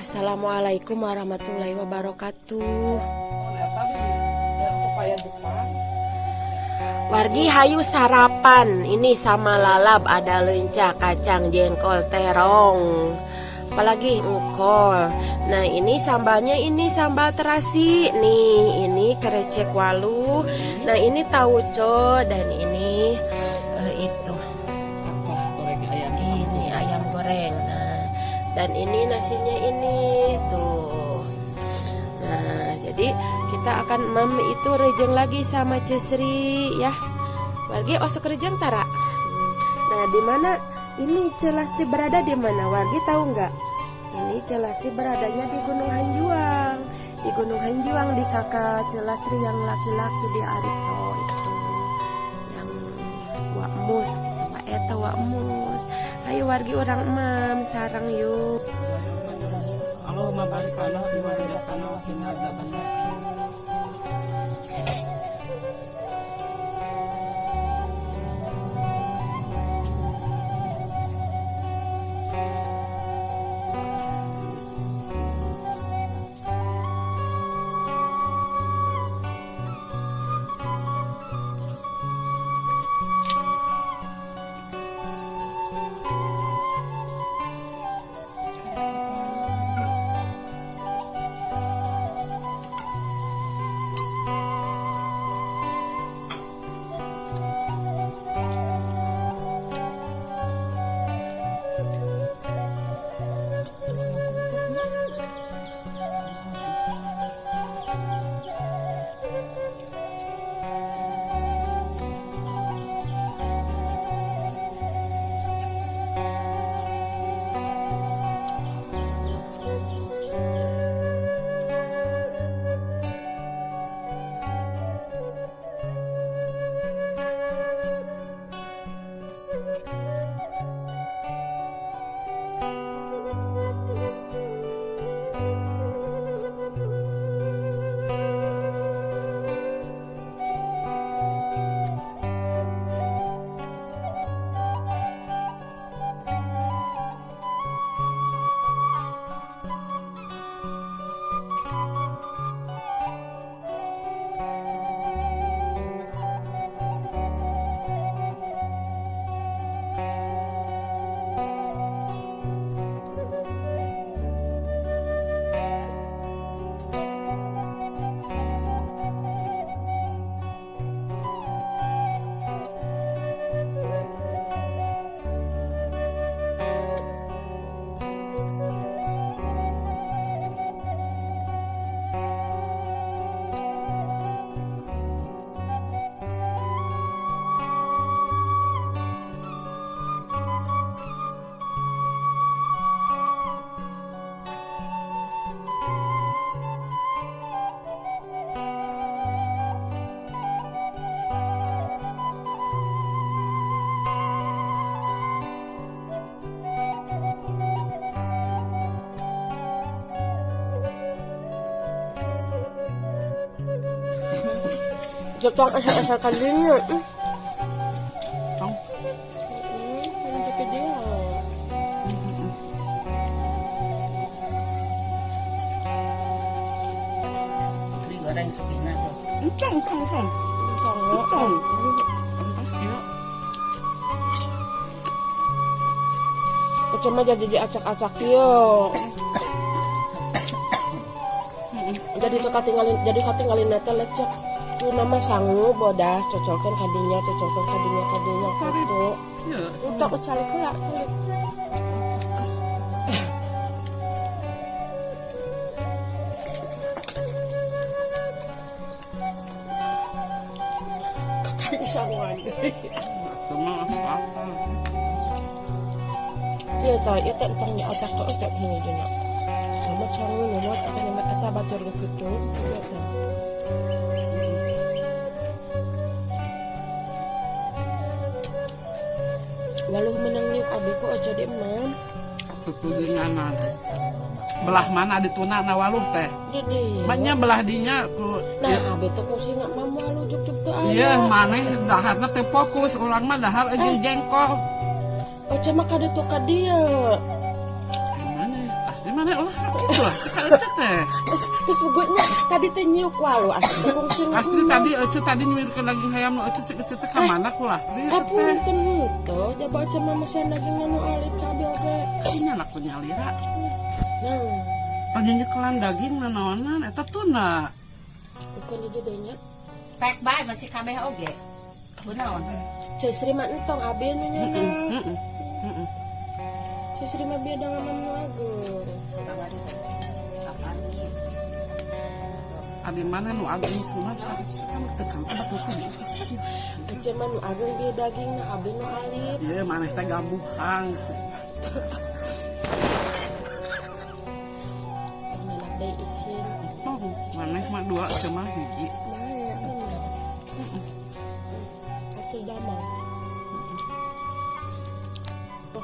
Assalamualaikum warahmatullahi wabarakatuh. Wargi hayu sarapan. Ini sama lalap ada leunca, kacang, jengkol, terong, apalagi engkol. Nah, ini sambalnya, ini sambal terasi nih, ini krecek walu. Nah, ini tauco dan ini itu Apa goreng ayam? Ini ayam goreng. Nah, dan ini nasinya ini tuh. Nah, jadi kita akan mam itu rejeng lagi sama Ce Sri ya. Wargi osok rejeng tara. Nah, di mana ini Ce Lastri berada, di mana? Wargi tahu nggak? Ini Ce Lastri beradanya di Gunung Hanjuang. Di Gunung Hanjuang di kakak Ce Lastri yang laki-laki di Arito itu. Yang Wak Mus gitu, Wak eta Wak Mus. Ayo wargi urang mam sareng yuk. Allahumma barik lana fi ma razaqtana wa qina adzabannar. Jepang asal-asal kalinya. Tong. Tapi dia. Beli goreng sepina tuh. Entong, entong, entong. Entong. Entong. Entong sekilo. Cuma jadi diacak-acak yo. Jadi tuh katinggalin, jadi katinggalin nete lecek. Tuh nama sangu bodas, cocolkan kadinya, cocolkan kadinya, kadinya gitu. Iya. Udah aku calik lah. Sanguan. Cuma apa? Iya tah, iya teh entong acak kok teh gini gini. Nomor sangu nomor apa nomor eta batur gitu. Iya teh. Waluh menang niuk abi ku aja di emam. Tutudinganan. Belah mana dituna na waluh teh? Jadi. Maknya belah dinya ku. Nah, abi teh ku sih nggak mam waluh juk-juk teu aya. Iya, maneh daharna teh fokus, urang mah dahar jeung jengkol. Oh, cuma kade tuh ka dieu. Mana? Asli mana ulah sakitu. Lah ka Ece teh. Terus nya tadi teh nyiuk walu asa teh kungsi. Lastri tadi Ece tadi nyuirkeun daging hayam nu Ece cek Ece teh ka mana ku Lastri? Punten henteu, jaba Ece mah mesan daging nu alit kabeh oge. Nya laku nyalira. Nah, panyenyekelan daging nanaonan eta tuna. Bukan di jadinya. Pek bae masih kabeh oge. Kunaon? Ceu Sri mah entong abi nu nya. Heeh. Ceu Sri mah beda sama nu ageung. Kapan nih? Abi mana nu ageung cuma kan teu kang batu teh. Ece mah nu ageung bieu dagingna abi nu alit. Ieu maneh teh gambuhang. Nyenak deui isin. Tong, maneh mah dua cuma hiji. Bae, bener. Atuh damang.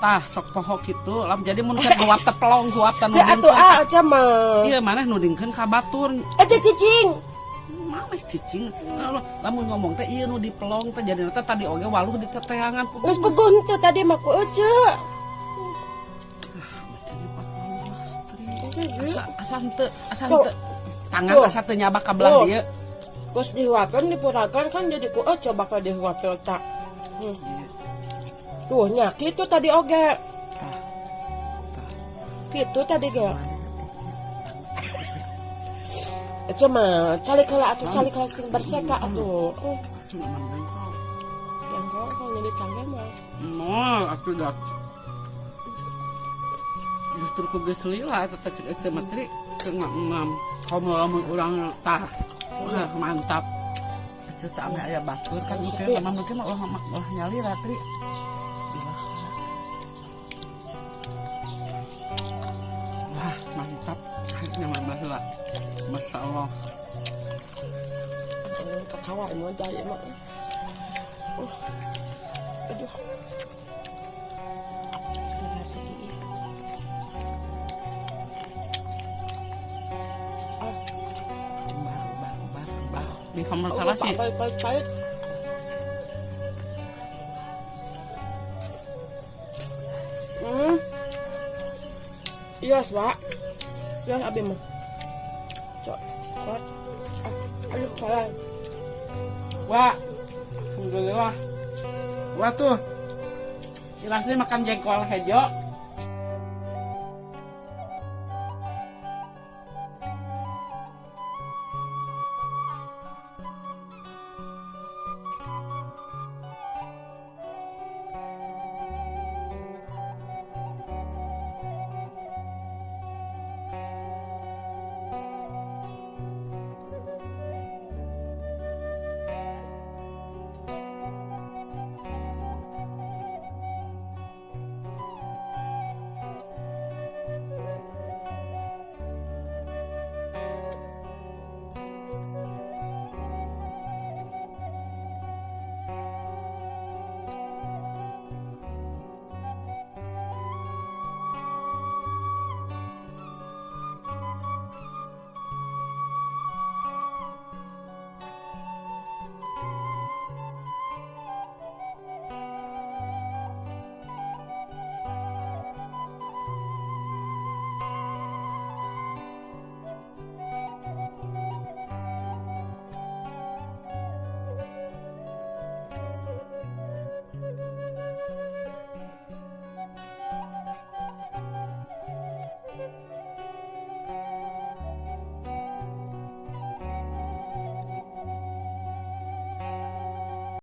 Tah sok poho kitu, lam jadi mun keur guap tepelong guap teh Cek atuh ah Ece mah. Iya maneh nu dingkeun ka batur. Ece cicing. Maneh cicing. Lamun ngomong teh ieu nu dipelong teh jadi teh tadi oge waluh di teteangan. Geus pegun teh tadi mah ku Ece. Asa henteu, asa henteu. Tangan asa teu nyabak ka belah dieu. Terus dihuapkeun dipurakeun kan jadi ku Ece bakal dihuapkeun tak. Tuh nya kitu tadi oge. Kitu tadi ge. Ece mah calik heula atuh calik heula sing berseka atuh. Yang kalau jadi canggih mah. Moal atuh dah. Justru ku geus lila eta teh cek Ece mah tri teu ngam. Komo lamun urang tah. Wah, mantap. Ece teh ame aya batur kan mungkin mah mungkin mah ulah nyalira tri. Wah, mantap. Nyaman baheula. Masya Allah. Kakawa emang jaya mah. Aduh. Bar. Di kamar salah sih. Pahit. Iya, Pak. Iya, abi mah. Cok. Cok. Aduh, salah. Wah. Alhamdulillah. Wah tuh. Si Lasri makan jengkol hejo.